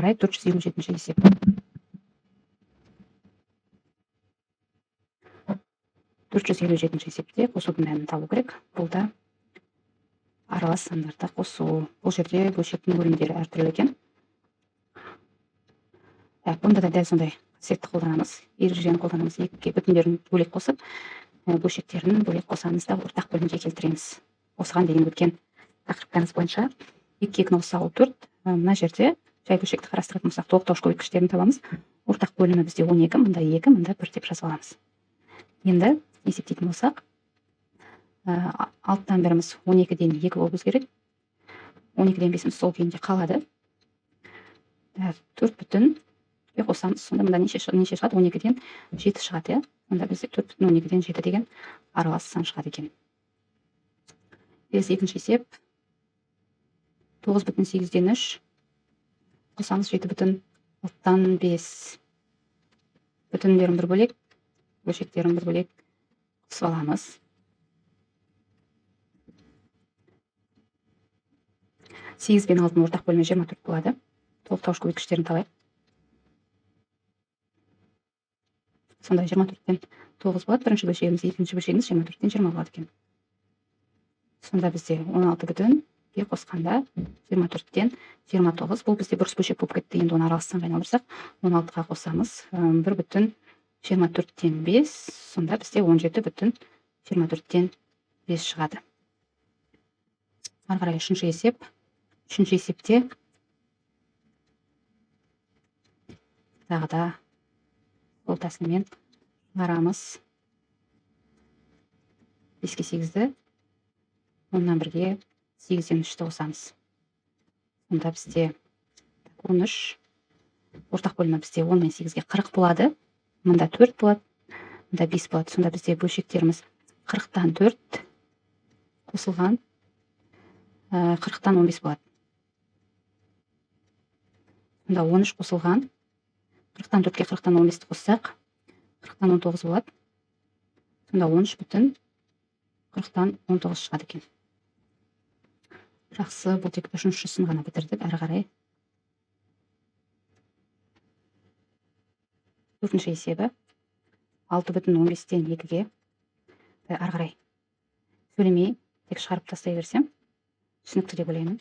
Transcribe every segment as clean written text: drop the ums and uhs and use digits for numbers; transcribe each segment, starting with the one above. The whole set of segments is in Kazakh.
Қарай 457 есеп. 457 есепте қосудың мәнін табу керек. Бұл да аралас сандарды қосу. Бұл жерде бөлшектің бөлімдері әртүрлі екен. Так, бұнда да дәл сондай қасиетті қолданамыз. Ережені қолданамыз. Екіге бүтіндерін бөлек қосып, бөлшектерін бөлек қосамыз да ортақ бөлімге келтіреміз. Осыған дейін өткен тақырыптарымыз бойынша 2 2 қосса ол 4. Мына жерде жай бөлшекті қарастыратын болсақ, толықтауыш көбейткіштерін табамыз. Ортақ бөлімі бізде 12, мында 2, мында 1 деп жазып аламыз. Енді есептейтін болсақ, 6-тан біріміз 12-ден 2 болып өзгереді. 12-ден 5-іміз сол күйінде қалады. 4 бүтін қосамыз. Сонда мында неше шығады? 12-ден 7 шығады, иә? Онда бізде 4 бүтін 12-ден 7 деген аралас сан шығады екен. Келесі екінші есеп. 9 бүтін 8-ден 3 қосамыз 7 бүтін 6-тан 5. Бүтіндерін бір бөлек, бөлшектерін бір бөлек қосып аламыз. 8 бен 6-ның ортақ бөлімі 24 болады. Толықтауыш көбейткіштерін табайық. Сонда 24-тен 9 болады. Бірінші бөлшегіміз, екінші бөлшегіміз 24-тен 20 болады екен. Сонда бізде 16 бүтін қосқанда 24-тен 29. Бұл бізде бұрыс бөлшек болып кетті. Енді оны аралас санға айналдырсақ, 16-ға қосамыз. 1 бүтін 24-тен 5. Сонда бізде 17 бүтін 24-тен 5 шығады. Ары қарай үшінші есеп. Үшінші есепте тағы да бұл тәсілмен шығарамыз. 5-ке 8-ді, оннан бірге 8-ден 3-ті қосамыз. Сонда бізде 13, ортақ бөлімі бізде 10 мен 8-ге 40 болады. Мында 4 болады, мында 5 болады. Сонда бізде бөлшектеріміз 40-тан 4 қосылған 40-тан 15 болады. Сонда 13 қосылған 40-тан 4-ке 40-тан 15-ті қоссақ, 40-тан 19 болады. Сонда 13 бүтін 40-тан 19 шығады екен. Жақсы, бұл тек үшіншісін ғана бітірдік. Әрі қарай төртінші есебі 6 бүтін 15-тен 2-ге. Әрі қарай сөйлемей тек шығарып тастай берсем түсінікті деп ойлаймын.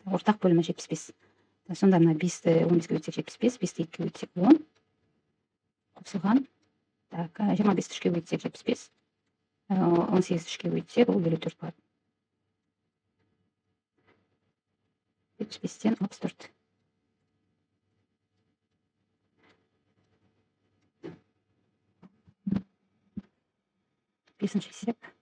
Ортақ бөлімі 75. Сонда мына 5-ті 15-ке бөлсек 75, 5-ті 2-ге бөлсек 10. Қосылған. Так, 25-ті 3-ке бөлсек 75, 18-ті 3-ке бөлсек ол 54 болады. 75-тен 64. Бесінші есеп.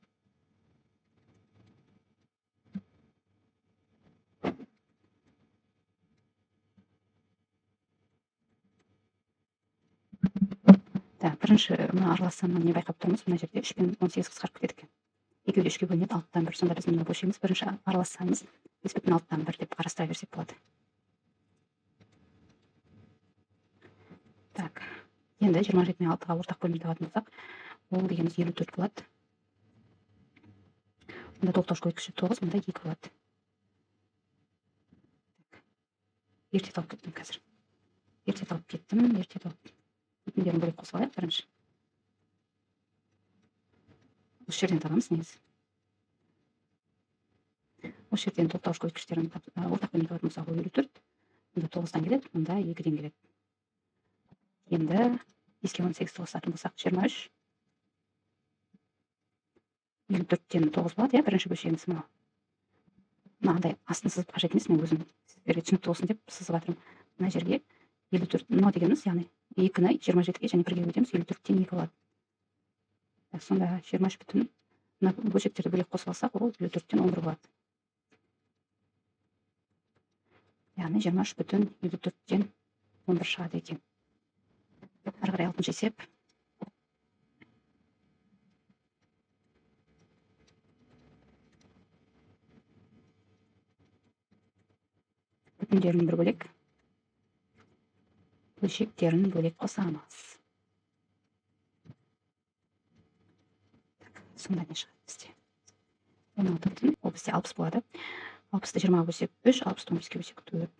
Бірінші мына аралас саннан не байқап тұрмыз? Мына жерде 3 пен 18 қысқарып кетеді екен. Екеуі де 3-ке бөлінеді, 6-тан 1. Сонда біздің мына бөлшегіміз бірінші аралас санымыз 5 бүтін 6-тан 1 деп қарастыра берсек болады. Так, енді 27 мен 6-ға ортақ бөлімді табатын болсақ, ол дегеніміз 54 болады. Мұнда толықтауыш көбейткіші 9, мұнда 2 болады. Ерте тауып кеттім қазір. Ерте тауып кеттім, ерте тауып. Бүтіндерін бөлек қосып алайық бірінші. Осы жерден табамыз негізі. Осы жерден толықтауыш көбейткіштерін ортақ бөлімді табатын болсақ, ол 54. Мұнда 9-дан келеді, мұнда 2-ден келеді. Енді 5-ке 18-ті қосатын болсақ, 23. 54-тен 9 болады, иә, бірінші бөлшегіміз мынау. Мынандай астын сызып қажет емес, мен өзім сіздерге түсінікті болсын деп сызып жатырмын. Мына жерге 54, мынау дегеніміз, яғни 2-ні 27-ге және 1-ге бөлеміз, 54-тен 2 болады. Сонда 23 бүтін, мына бөлшектерді бөлек қосып алсақ, ол 54-тен 11 болады. Яғни 23 бүтін 54-тен 11 шығады екен. Әрі қарай алтыншы есеп. Бүтіндерін бір бөлек, бөлшектерін бөлек қосамыз. Сонда не шығады бізде? 16 бүтін, ол бізде 60 болады. 60-ты 20-ға бөлсек 3, 60-ты 15-ке бөлсек 4.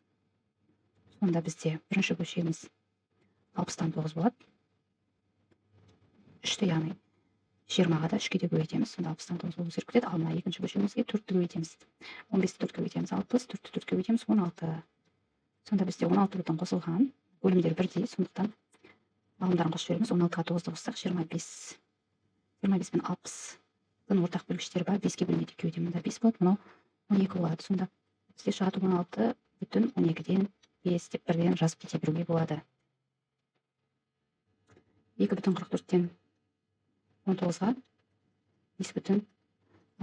Сонда бізде бірінші бөлшегіміз 60-тан 9 болады. 3-ті, яғни 20-ға да 3-ке де көбейтеміз. Сонда 60-тан 9 болып өзгеріп кетеді. Ал мына екінші бөлшегімізге 4-ті көбейтеміз. 15-ті 4-ке көбейтеміз, 60, 4-ті 4-ке көбейтеміз, 16. Сонда бізде 16 бүтін қосылған, бөлімдер бірдей, сондықтан алымдарын қосып жібереміз. 16-ға 9-ды қоссақ 25. 25 пен 60-тың ортақ бөлгіштері бар, 5-ке бөлінеді екеуі де. Мында 5 болады, мынау 12 болады. Сонда бізде шығады 16 бүтін 12-ден 5 деп бірден жазып кете беруге болады. 2 бүтін 44-тен 19-ға 5 бүтін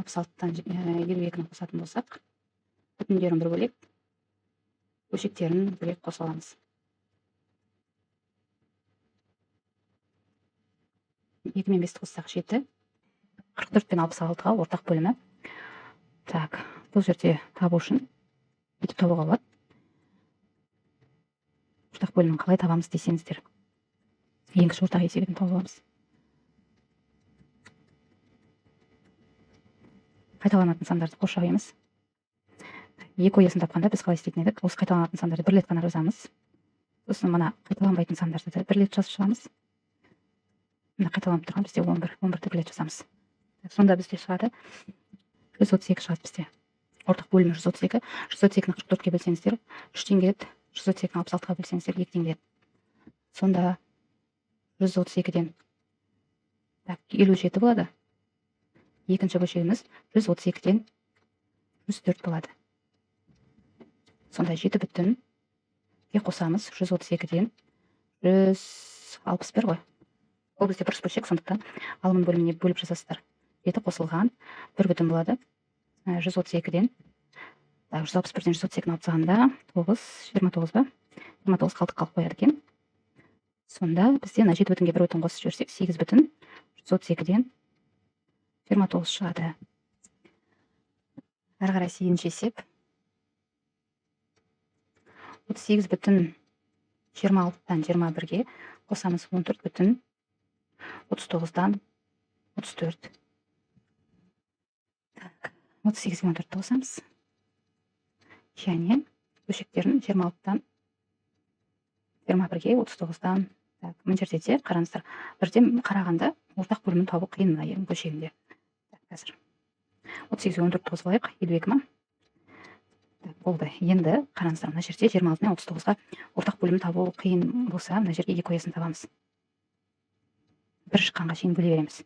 66-тан 52-ні қосатын болсақ, бүтіндерін бір бөлек, бөлшектерін бөлек қоса аламыз. 2 мен 5-ті қоссақ 7. 44 пен 66-ға ортақ бөлімі. Так, бұл жерде табу үшін бүйтіп табуға болады. Ортақ бөлімін қалай табамыз десеңіздер, ең кіші ортақ есебін тауып аламыз. Қайталанатын сандарды қосып емес. Екі оясын тапқанда біз қалай істейтін едік? Осы қайталанатын сандарды бір рет қана жазамыз. Сосын мына қайталанбайтын сандарды да бір рет жазып шығамыз. Мына қайталанып тұрған бізде 11, 11-ді бір рет жазамыз. Сонда бізде шығады 132 шығады бізде. Ортақ бөлімі 132. 132-ні 44-ке бөлсеңіздер 3-тен келеді. 132-ні 66-ға бөлсеңіздер 2-ден келеді. Сонда 132-ден так 57 болады. Екінші бөлшегіміз 132-ден 104 болады. Сонда 7 бүтін қосамыз 132-ден 161 ғой. Ол бізде бұрыш бөлшек, сондықтан алымын бөліміне бөліп жазасыздар. 7 қосылған 1 бүтін болады. 132-ден, так, 161-ден 132-ні алып тастағанда 9, 29 ба? 29 қалдық қалып қояды екен. Сонда бізде мына 7 бүтінге 1 бүтін қосып жіберсек, 8 бүтін 132-ден 29 шығады. Әрі қарай 8-ші есеп. 38 бүтін 26-тан 21-ге қосамыз 14 бүтін 39-дан 34. Так, 38-ге 14-ті қосамыз. Және бөлшектерін 26-тан 21-ге 39-дан. Так, мына жерде де қараңыздар, бірден қарағанда ортақ бөлімін табу қиын мына бөлшегінде. Так, қазір 38-ге 14-ті қосып алайық, 52 ма? Так, болды. Енді қараңыздар, мына жерде 26 мен 39-ға ортақ бөлімін табу қиын болса, мына жерге екі оясын табамыз. Бір шыққанға шейін бөле береміз.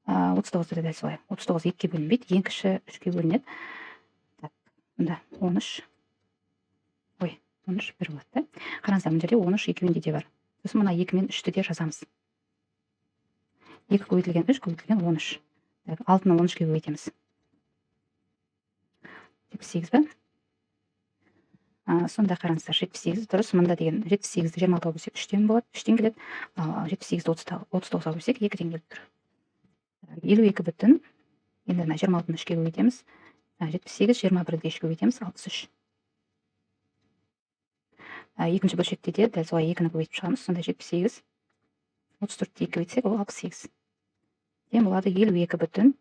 39-ды да дәл солай. 39 2-ге бөлінбейді, ең кіші 3-ге бөлінеді. Так, мында 13. Ой, 13 бір болады, да? Қараңыздар, мына жерде 13 екеуінде де бар. Сосын мына 2 мен 3-ті де жазамыз. 2 көбейтілген 3 көбейтілген 13. Так, 6-ны 13-ге көбейтеміз. 78 ба? Сонда қараңыздар, 78 дұрыс. Мында деген 78-ді 26-ға бөлсек 3-тен болады, 3-тен келеді. 78-ді 39-ға бөлсек 2-ден келіп тұр. 52 бүтін. Енді мына 26-ны 3-ке көбейтеміз. 78, 21-ді 3-ке көбейтеміз, 63. Екінші бөлшекте де дәл солай 2-ні көбейтіп шығамыз. Сонда 78, 34-ті 2 көбейтсек, ол 68. Тең болады 52 бүтін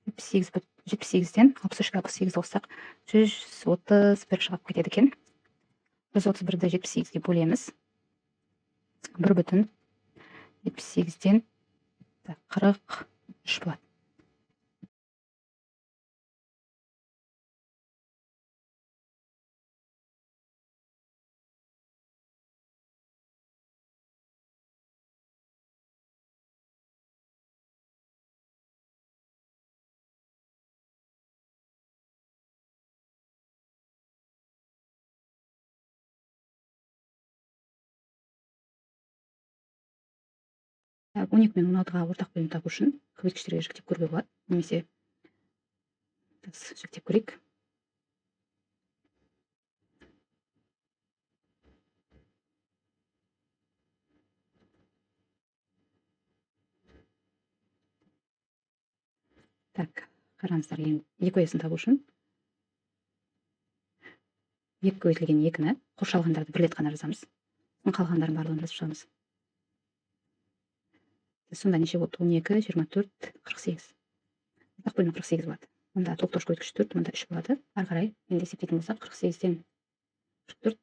78-ден 63-ге 68 қоссақ 131 шығып кетеді екен. 131-ді 78-ге бөлеміз. 1 бүтін 78-ден 43 болады. 12 мен 16-ға ортақ бөлім табу үшін көбейткіштерге жіктеп көруге болады. Немесе жіктеп көрейік. Так, қараңыздар, енді екі оясын табу үшін 2 көбейтілген 2-ні қоршалғандарды бір рет қана жазамыз. Қалғандарын барлығын жазып шығамыз. Сонда неше болды? 12, 24, 48. Ортақ бөлімі 48 болады. Мұнда толықтауыш көбейткіш 4, мұнда 3 болады. Ары қарай енді есептейтін болсақ, 48-ден 44,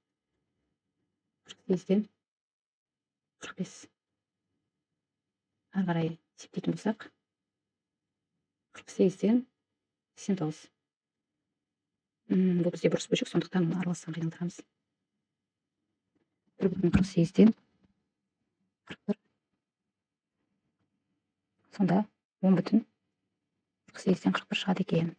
48-ден 45. Ары қарай есептейтін болсақ, 48-ден 89. Бұл бізде бұрыс бөлшек, сондықтан оны аралас санға айналдырамыз. 1,48-ден 41. Сонда 10,48-ден 41 шығады екен.